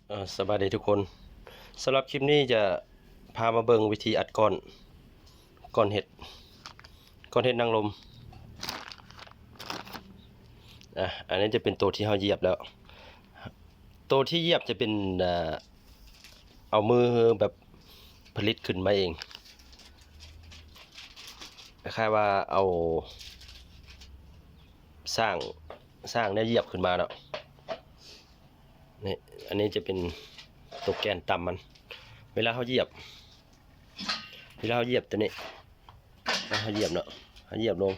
ເອີ ສະບາຍດີທຸກຄົນ. ສຳລັບຄລິບນີ້ຈະພາມາເບິ່ງວິທີອັດກ້ອນ ກ້ອນເຫັດ ກ້ອນເຫັດນາງລົມ. ອາ ອັນນີ້ຈະເປັນໂຕທີ່ເຮົາຢຽບແລ້ວ. ໂຕທີ່ຢຽບຈະເປັນ ເອົາມືແບບຜະລິດຂຶ້ນມາເອງ. ຄ້າຍໆວ່າເອົາຊ້າງ ຊ້າງແນວຢຽບຂຶ້ນມາເນາະ. ນີ້ ອັນນີ້ຈະເປັນໂຕແກນຕ່ຳມັນ. ເວລາເຮົາຢຽບ ເວລາເຮົາຢຽບໂຕນີ້ ເຮົາຢຽບເນາະ ເຮົາຢຽບລົງ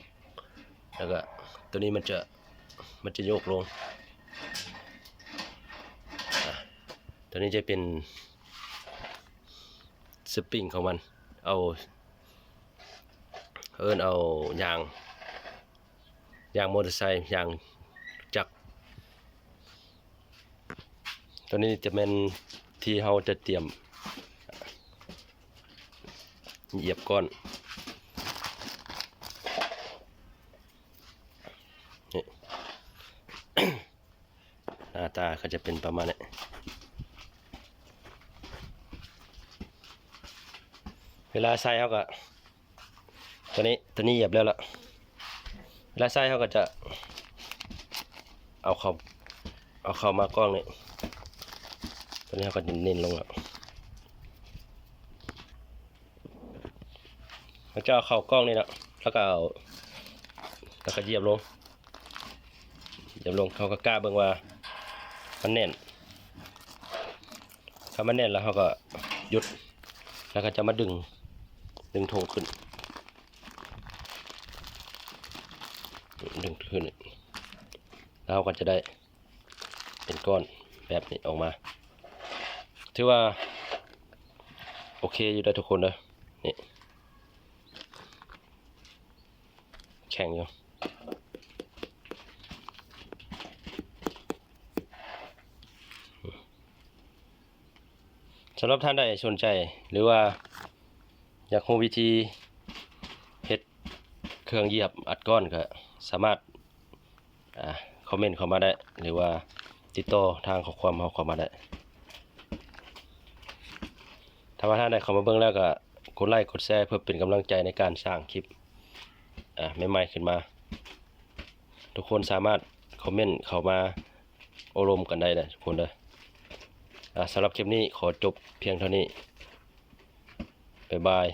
ແລ້ວກໍໂຕນີ້ມັນຈະ ມັນຈະໂຍກລົງ. ອາ ໂຕນີ້ຈະເປັນສະປຣິງຂອງມັນ ເອົາ ເອີ້ນເອົາຢາງ ຢາງມໍເຕີໄຊ ຢາງຈັກ. ໂຕນີ້ຈະແມ່ນທີ່ເຮົາຈະຕຽມຢຽບກ້ອນ. ນີ້ ໜ້າຕາກໍຈະເປັນປະມານນີ້. ເວລາໃສ່ເຮົາກໍ ໂຕນີ້ ໂຕນີ້ຢຽບແລ້ວລະ. ເວລາໃສ່ເຮົາກໍຈະເອົາເຂົ້າ ເອົາເຂົ້າມາກ້ອງນີ້. ໂຕນີ້ເຮົາກໍເນັ້ນລົງແລ້ວ. ເຮົາຈະເອົາເຂົ້າກ້ອງນີ້ເນາະ ແລ້ວກໍເອົາ ແລ້ວກໍຢຽບລົງ ຢຽບລົງ. ເຮົາກໍກະເບິ່ງວ່າມັນແໜ້ນ. ຖ້າມັນແໜ້ນແລ້ວເຮົາກໍຢຸດ ແລ້ວກໍຈະມາດຶງ ດຶງຖົງຂຶ້ນ ດຶງຂຶ້ນ ແລ້ວເຮົາກໍຈະໄດ້ເປັນກ້ອນແບບນີ້ອອກມາ. ຖືວ່າໂອເຄຢູ່ເດີທຸກຄົນເດີ. ນີ້ ແຂງຢູ່. ສຳລັບທ່ານໃດສົນໃຈ ຫຼືວ່າຢາກຮູ້ວິທີເຮັດເຄື່ອງຢຽບອັດກ້ອນ ກໍສາມາດ ອາ ຄອມເມັນເຂົ້າມາໄດ້ ຫຼືວ່າຕິດຕໍ່ທາງຂໍ້ຄວາມເຮົາເຂົ້າມາໄດ້. ຖ້າວ່າທ່ານໃດເຂົ້າມາເບິ່ງແລ້ວກໍກົດໄລ້ກົດແຊ ເພື່ອເປັນກຳລັງໃຈໃນການສ້າງຄລິບ ອາ ໃໝ່ໆຂຶ້ນມາ. ທຸກຄົນສາມາດຄອມເມັນເຂົ້າມາໂອ້ລົມກັນໄດ້ເດີທຸກຄົນເດີ. ອາ ສຳລັບຄລິບນີ້ຂໍຈົບພຽງເທົ່ານີ້. ບາຍບາຍ.